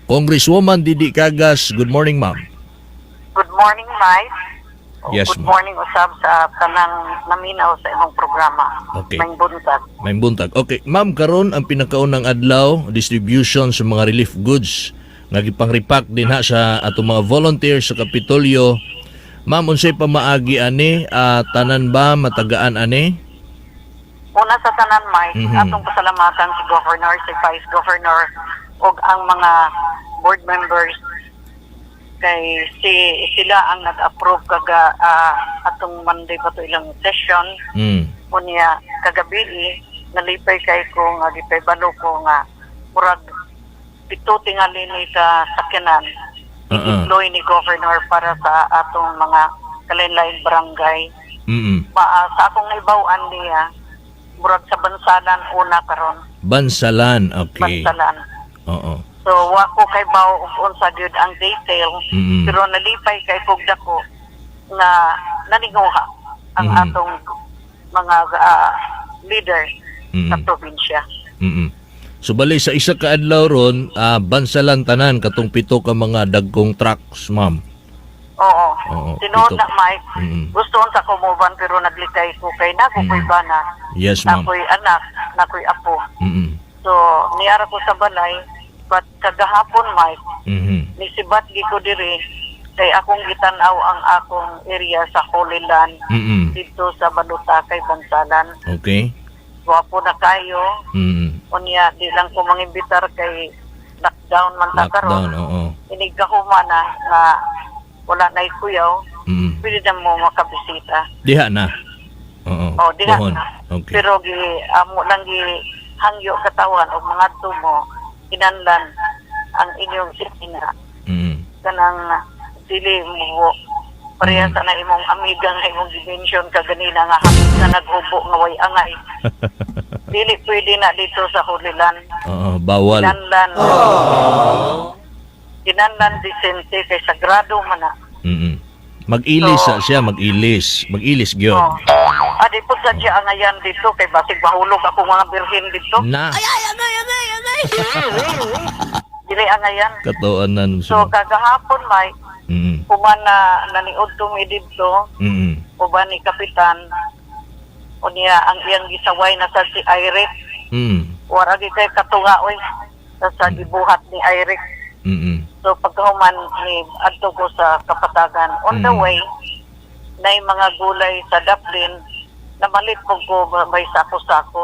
Congresswoman Didi Cagas, good morning, ma'am. Good morning, Mike. Yes, Good ma'am. Morning usab sa tanang naminaw sa imong programa. Okay. Maayong buntag. Maayong buntag. Okay, ma'am, karon ang pinakaunang adlaw, distribution sa mga relief goods nga gipang-repack dinha sa atong mga volunteers sa Kapitolyo. Ma'am, unsay pamaagi ani? Tanan ba matagaan ani? Una sa tanan, Mike, atong pasalamatan si Governor, si Vice Governor ug ang mga board members kay si sila ang nag-approve kaga atong Monday pa to ilang session. Unya kagabi, nalipay kay ko nga gipahibalo ko nga murag 7 tingali ni ka sakyanan i-deploy ni Governor para sa atong mga kalain-lain barangay. Sa akong naibaw-an niya, murag sa Bansalan una karon. Bansalan, okay. Bansalan. So wa ko kahibaw og unsa gyud ang detail, pero nalipay kay kog dako nga naninguha ang atong mga leader sa probinsya. So bali sa isa ka adlaw ron, Bansalan tanan katong 7 ka mga dagkong trucks, ma'am. Oo. Oo, Tinuod 7. na, Mike. Gusto unta ko moban pero naglikay ko kay naa ko'y bana. Yes, ma'am. Naa ko'y anak, naa ko'y apo. So niara ko sa balay, but kagahapon, Mike, nisibat gi ko diri kay akong gitan-aw ang akong area sa Holy Land dito sa Balutakay, Bansalan. Gwapo na kayo. Unya di lang ko mangimbitar kay lockdown man ta Lockdown, karon. Inig kahuma na nga wala na kuyaw, pwede na mo makabisita. Diha na. Oo. Oh, diha Pohon. na. Pero gi amo lang gi hangyo katawan og mga mo kinanlan ang inyong ina kanang dili mo pareha sa na imong amiga nga imong gi-mention kaganina nga hapit na naghubo nga way angay. Dili pwede na dito sa Holy Land. Oo, bawal. Kinanlan disente kay sagrado man na. Mag-ilis So, sa siya, mag-ilis. Mag-ilis gyud. Oh. Adi po sa siya angayan dito kay basig mahulog ako mga birhen dito. Na, Dili angayan. Katuonan So siya. Kagahapon, may human na naniud mi didto uban ni Kapitan, unya ang iyang gisaway na sa si Eric. Wara gi kay katunga oy sa gibuhat ni Eric. So pagkahuman ni adto ko sa Kapatagan. On the way nay mga gulay sa Daplin, namalit po ko may sako-sako.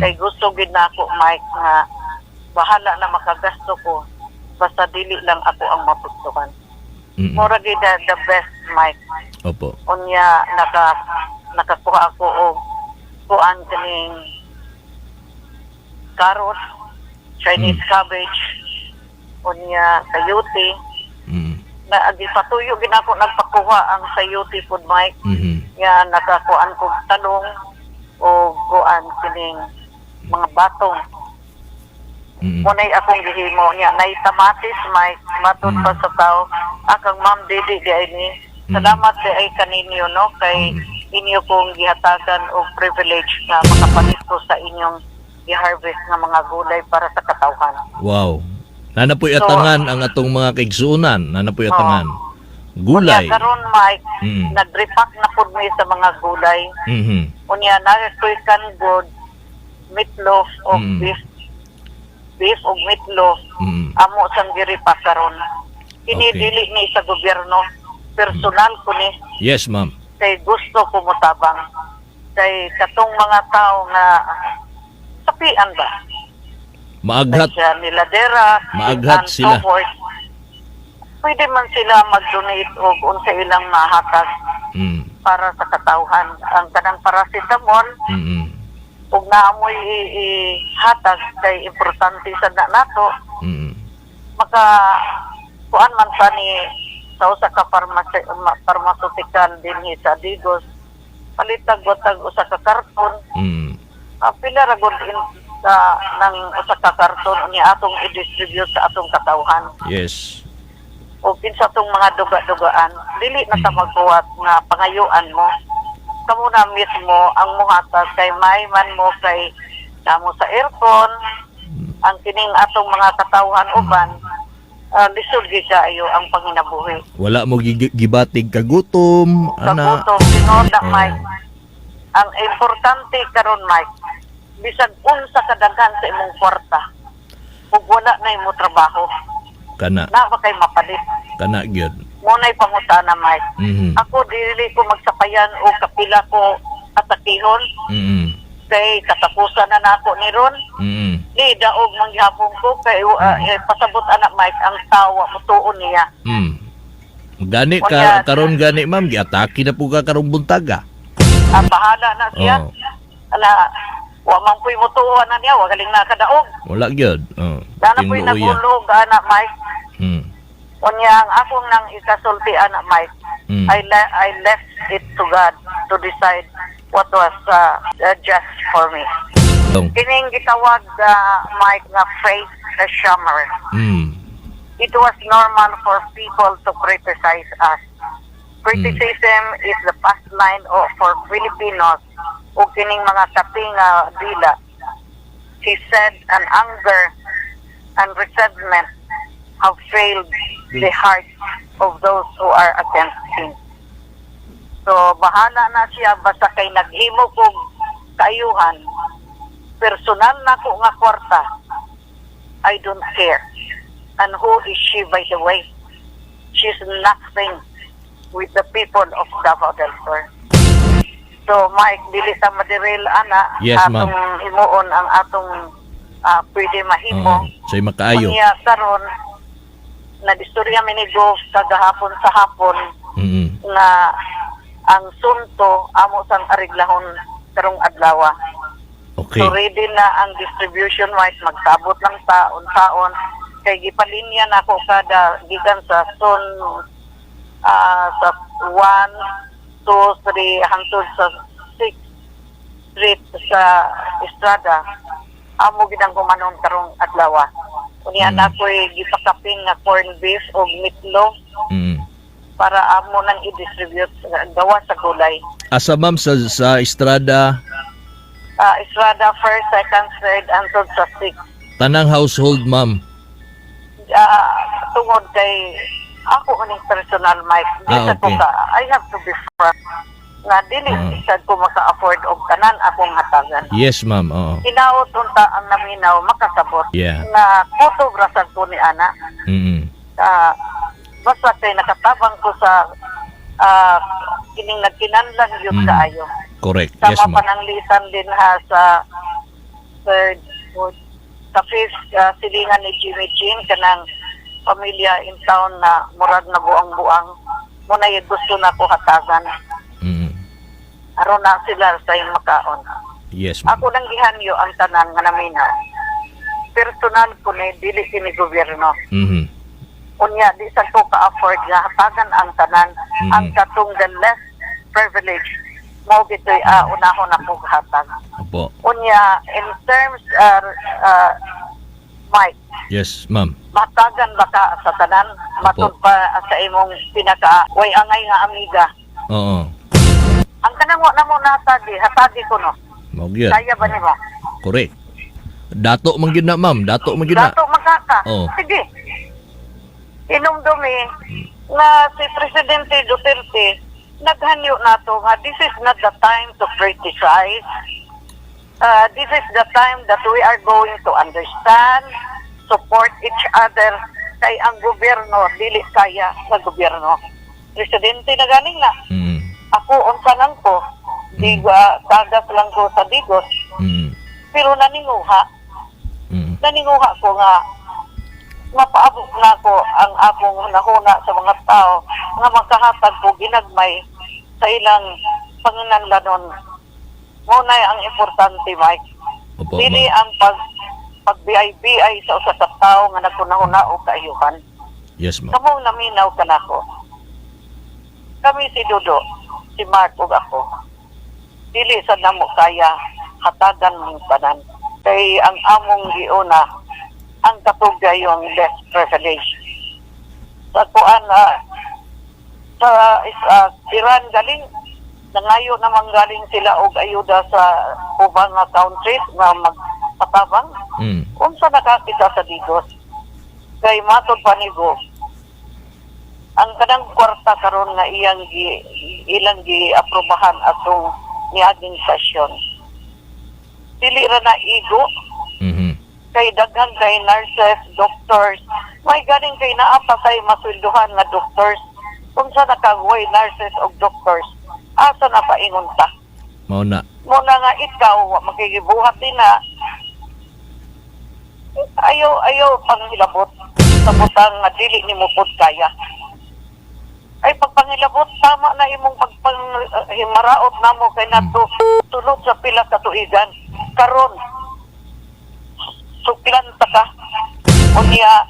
Kay gusto gid nako, Mike, nga bahala na makagasto ko basta dili lang ako ang mapuktukan. Mura gid the best, Mike. Unya nakakuha ako og kuan kaning carrot, Chinese cabbage, unya sayuti. Na agi patuyo gid ako nagpakuha ang sayuti food, Mike. Nga nakakuan kog talong o kuan kining mga batong. Muna'y akong gihimo niya. Nay kamatis, Mike, matud pa sa tao. Akang Ma'am Didi di ay ni. Salamat di ay kaninyo, no, kay inyo kong gihatagan og privilege nga makapalit ko sa inyong gi-harvest nga mga gulay para sa katawhan. Wow. Naa na po'y So, atangan ang atong mga kaigsuonan. Naa na po'y atangan. Gulay. Unya karon, Mike, nag-repack na pud mi sa mga gulay. Unya naa ko'y canned good, meatloaf o beef, beef og meatloaf amo sang gi-repack karon. Kini dili ni sa gobyerno, personal ko ni Yes, ma'am. Kay gusto ko motabang. Kay katong mga tao nga sapian ba? Maaghat. Sa niladera, Maaghat and sila. so forth. Pwede man sila mag-donate og unsa ilang mahatag para sa katawhan. Ang kanang paracetamol ug naamoy ihatag kay importante sa na nato, maka kuan man sa ni sa usa ka pharmaceutical dinhi sa Digos, palitag tag usa ka karton. Pila ra gud in sa nang usa ka karton, unya atong i-distribute sa atong katawhan. O kinsa tong mga duga-dugaan, dili na ta magbuhat nga pangayuan mo, kamo na mismo ang muhatag kay may man mo kay namo sa aircon ang kining atong mga katawhan uban. Lisod gid kaayo ang panginabuhi. Wala mo gibatig kagutom, ana. Kagutom, tinuod na, Mike. Ang importante karon, Mike, bisag unsa kadaghan sa imong kwarta, ug wala na imo trabaho, Kana, na ba kay mapalit? Kana gyud. Mo na'y pangutana, Mike. Ako, dili ko magsapayan o kapila ko atakihon kay katapusan na nako ni ron. Di daog manggihapon ko kay pasabot ana, Mike, ang tawa mutuon niya. Gani ka Unya. Karon gani, ma'am, giatake na po ka karong buntaga. Ah, bahala na siya. Ala, wa man pu'y mutuon na niya, wa galing na kadaog. Wala gyud. Oh. Dana pu'y Tingluoya. nagulog ana, Mike. Unya ang akong nang ikasulti ana, Mike. I left it to God to decide what was just for me. Tong. Kining gitawag, Mike, nga Faith Shammer. It was normal for people to criticize us. Criticism is the past line of, for Filipinos o kining mga kape nga dila. She said an anger and resentment have failed the hearts of those who are against him. So, bahala na siya basta kay naghimo kog kaayuhan. Personal na ko nga kwarta. I don't care. And who is she, by the way? She's nothing with the people of Davao del Sur. So, Mike, dili ta madiril ana. Yes, ma'am. Atong himuon ang atong pwede mahimo. Oo. Say makaayo. Unya karon nadistorya mi ni Gov kagahapon sa hapon nga ang sunto amo sang areglahon karong adlaw. So ready na ang distribution wise, magsabot lang ta unsaon kay gipalinya na ako kada gikan sa zone sa 1, 2, 3 hangtod sa 6 street sa Estrada, amo gid ang kumanon karong adlaw. Unya na ako'y gipakapin nga corn beef og meatloaf para amo nang i-distribute gawa sa gulay. Asa, ma'am, sa Estrada? Estrada first, second, third, hangtod sa six. Tanang household, ma'am? Tungod kay ako uning personal, Mike, di sa ko ka, I have to be frank nga dili sad ko maka-afford og tanan akong hatagan. Yes, ma'am. Oo. Hinaot unta ang naminaw makasabot nga kutob ra sad ko ni ana. Basta kay nakatabang ko sa kining nagkinanlan yun kaayo. Correct. Yes, Sama ma'am. pananglitan din ha sa third, fourth, sa fifth silingan ni Jimmy Chin, kanang pamilya in town na murag na buang-buang mo na yung gusto na ko hatagan aron na sila sa iyong makaon. Yes, ma'am. Ako nang gihanyo ang tanan nga naminaw. Personal ko ni, dili kini gobyerno. Unya di sa ko ka-afford nga hatagan ang tanan. Ang katong the less privilege mao gitoy unahon ako hatag. Unya in terms Mike, Yes, ma'am. matagan ba ka sa tanan matud pa sa imong pinaka way angay nga amiga? Ang kanang wa na mo natagi, hatagi ko no. Mao gyud. Kaya ba nimo? Correct. Dato man gyud na, ma'am. Dato man gyud na. Dato magkaka. Oo. Sige. Inumdumi nga si Presidente Duterte naghanyo nato nga this is not the time to criticize. This is the time that we are going to understand, support each other kay ang gobyerno dili kaya sa gobyerno. Presidente na ganing na. Ako unsa lang ko, di tagas lang ko sa Digos, pero naninguha naninguha ko nga mapaabot na ko ang akong hunahuna sa mga tao nga makahatag ko ginagmay sa ilang panginanlanon. Muna ang importante, Mike. Opo, Dili ma'am. ang pag BI sa usa ka tawo nga nagkunahuna og kaayuhan. Yes, ma'am. Kamong naminaw kanako. Kami si Dudo, si Mark ug ako. Dili sa namo kaya hatagan mong tanan. Kay ang among giuna ang katugayong less privilege. Sa kuan sa Iran galing nangayo naman galing sila og ayuda sa ubang nga countries nga magpatabang. Unsa nakakita sa Digos? Kay matod panigo, ang kanang kwarta karon nga iyang gi, ilang gi-aprobahan atong niaging session, dili ra na igo kay daghan kay nurses, doctors, may ganing kay naa pa kay masweldohan nga doctors. Kung sa nakagway nurses og doctors, asa na paingon ta? Mao na. Muna nga ikaw, wa makigibuhat din na ayaw ayaw panghilabot sa butang nga dili nimo pud kaya. Ay pagpangilabot, tama na imong pagpanghimaraot namo kay nato sulod sa pila ka tuigan. Karon suklan ta ka. Unya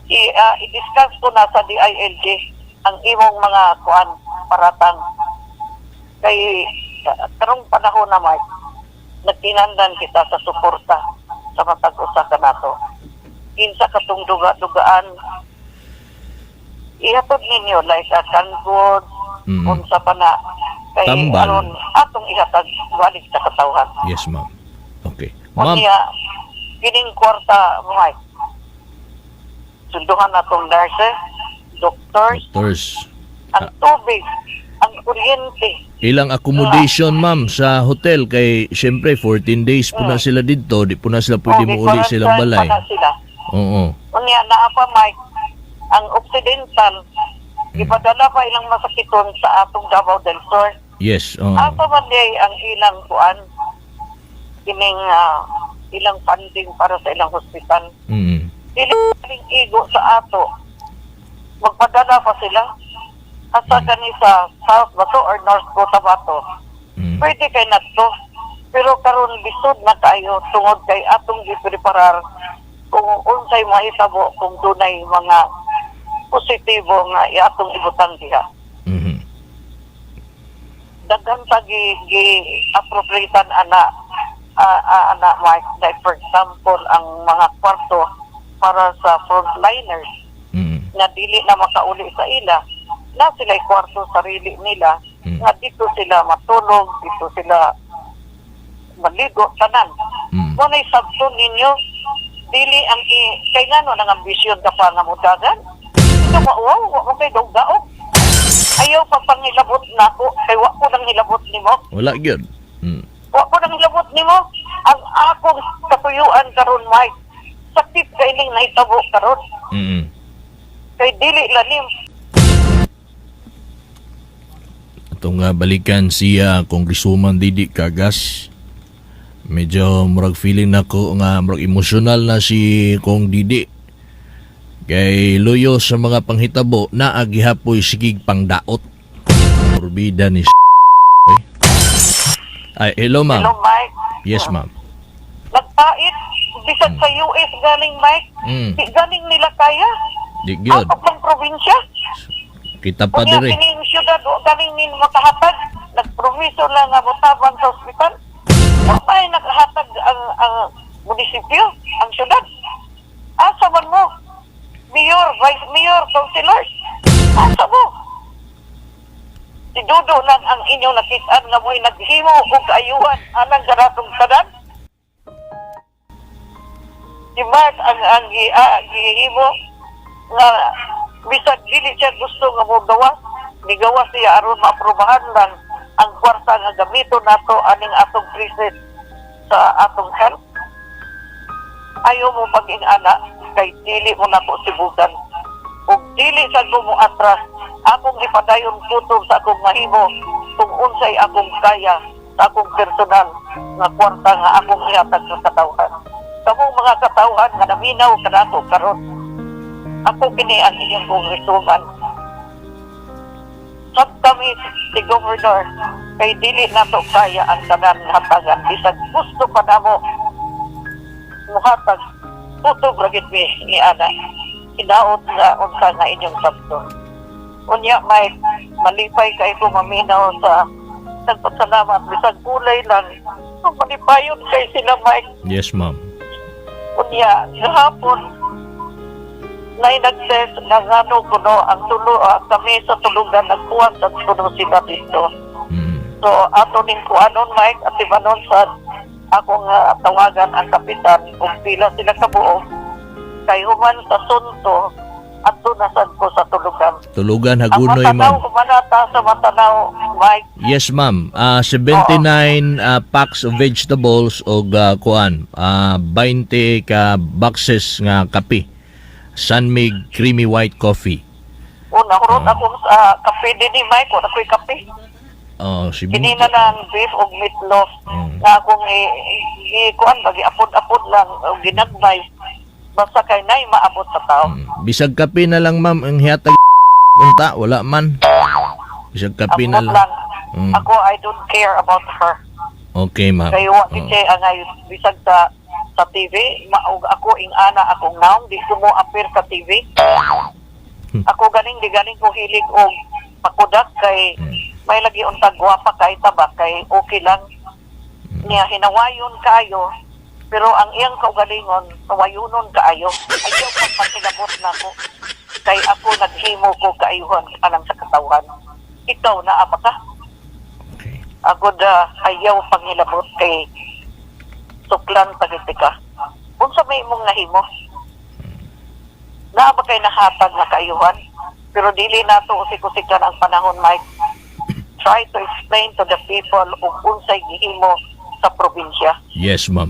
i-discuss ko na sa DILG ang imong mga kuan paratang kay karong panahon na, Mike, nagtinandan kita sa suporta sa matag usa ka nato. Kinsa katong duga-dugaan, ihatod ninyo like a canned goods, unsa pa na kay Tambal. aron atong ihatag balik sa katawhan. Yes, ma'am. Okay. Ma'am, Unya kining kwarta, Mike, sunduhan natong nurses, doctors, doctors. ang tubig, ang kuryente. Ilang accommodation, ma'am, sa hotel kay syempre 14 days po na sila didto, di po na sila pwede Okay, muuli silang quarantine balay. pa na sila. Unya naa pa, Mike, ang Occidental, ipadala pa ilang masakiton sa atong Davao del Sur. Yes, oo. Asa man di ang ilang kuan kining ilang funding para sa ilang hospital? Dili ling igo sa ato. Magpadala pa sila. Asa kani sa South ba to or North Cotabato? Pwede kay nato. Pero karon lisod na kayo tungod kay atong gipreparar kung unsay mahitabo kung dunay mga positibo nga atong ibutang diha. Daghan sa gi appropriatean ana ana, Mike, like for example ang mga kwarto para sa frontliners na dili na makauli sa ila na sila kwarto sarili nila nga dito sila matulog, dito sila maligo, tanan. Mo nay sabton ninyo, dili ang kay ngano nang ambisyon ka pa nga mudagan? Ito mauwaw, wa mo kay daog. Ayaw pa pangilabot nako kay wa ko nang hilabot nimo. Wala gyud. Wa ko nang hilabot nimo. Ang akong katuyuan karon, Mike, sakit kay ning nahitabo karon kay dili lalim. Atong nga balikan siya, Congresswoman Didi Cagas. Medyo murag feeling nako nga murag emosyonal na si Kong Didi. Kay luyo sa mga panghitabo na gihapoy sigig pangdaot. Morbida ni eh. Ay, hello, ma'am. Hello, Mike. Yes, ma'am. Nagpait bisag sa US galing, Mike. Di galing nila kaya. Di gyud. Ato pang probinsya. Kita pa Unya dire. kining syudad wa galing nin makahatag. Nagpromiso lang nga motabang sa ospital. Wa pa ay nakahatag ang munisipyo, ang syudad. Asa man mo? Mayor, vice mayor, councilors. Asa mo? Si Dudo lang ang inyong nakitaan nga mo'y naghimo og kaayuhan anang ganatong tanan. Si Mark ang gihimo nga bisag dili siya gusto nga mo gawas, nigawas siya aron maaprubahan lang ang kwarta nga gamito nato aning atong crisis sa atong health. Ayaw mo pag-ingana kay dili mo nako sibugan. Ug dili sa ko mo atras, akong ipadayon kutob sa akong mahimo kung unsay akong kaya sa akong personal nga kwarta nga akong ihatag sa katawhan. Kamong mga katawhan nga naminaw kanako karon, ako kini ang inyong congresswoman. Sab kami si Governor kay dili nato kaya ang tanan hatagan bisag gusto pa namo muhatag, kutob ra gid mi ni ana hinaot nga unsa nga inyong sabton. Unya may malipay kay ko maminaw sa nagpasalamat bisag kulay lang, malipayon kay sila, Mike. Yes, ma'am. Unya gahapon nay nag-test nga ngano kuno ang tulo kami sa tulugan nagkuha sa kuno sila dito. So ato ning kuanon, Mike, at ibanon sa akong tawagan ang kapitan kung pila sila kabuo. Kay human sa Sunto, adto na sad ko sa Tulugan. Tulugan Ang Hagunoy, Matanao, ma'am. humanata sa Matanao, Mike. Yes, ma'am. 79 packs of vegetables og kuan, 20 ka boxes nga kape. San Mig Creamy White Coffee. Una, hurot akong sa kape din ni Mike. Wala ko'y kape. Oh, si Kini na lang beef og meatloaf na akong i kuan bagi apod-apod lang og ginagmay. Basta kay nay maabot sa tao. Bisag kape na lang, ma'am, ang hihatag unta wala man. Bisag kape na Amot lang. lang. Ako, I don't care about her. Okay, ma'am. Kay wa gid siya angay bisag sa TV, maog ako ing ana akong naong di ko mo appear sa TV. Ako ganing di ganing ko hilig og pakudak kay may lagi untag gwapa kay tabak kay okay lang. Niya hinawayon kaayo pero ang iyang kaugalingon hawayunon kaayo. Ayaw pagpakilabot nako kay ako naghimo ko kaayuhan alang sa katawhan. Ikaw naa ba ka? Okay. Ako da ayaw pangilabot kay suklan pagiti ka. Unsa may imong nahimo? Naa ba kay nahatag na kaayuhan? Pero dili nato usik-usikan ang panahon, Mike. Try to explain to the people ug unsay gihimo sa probinsya. Yes, ma'am.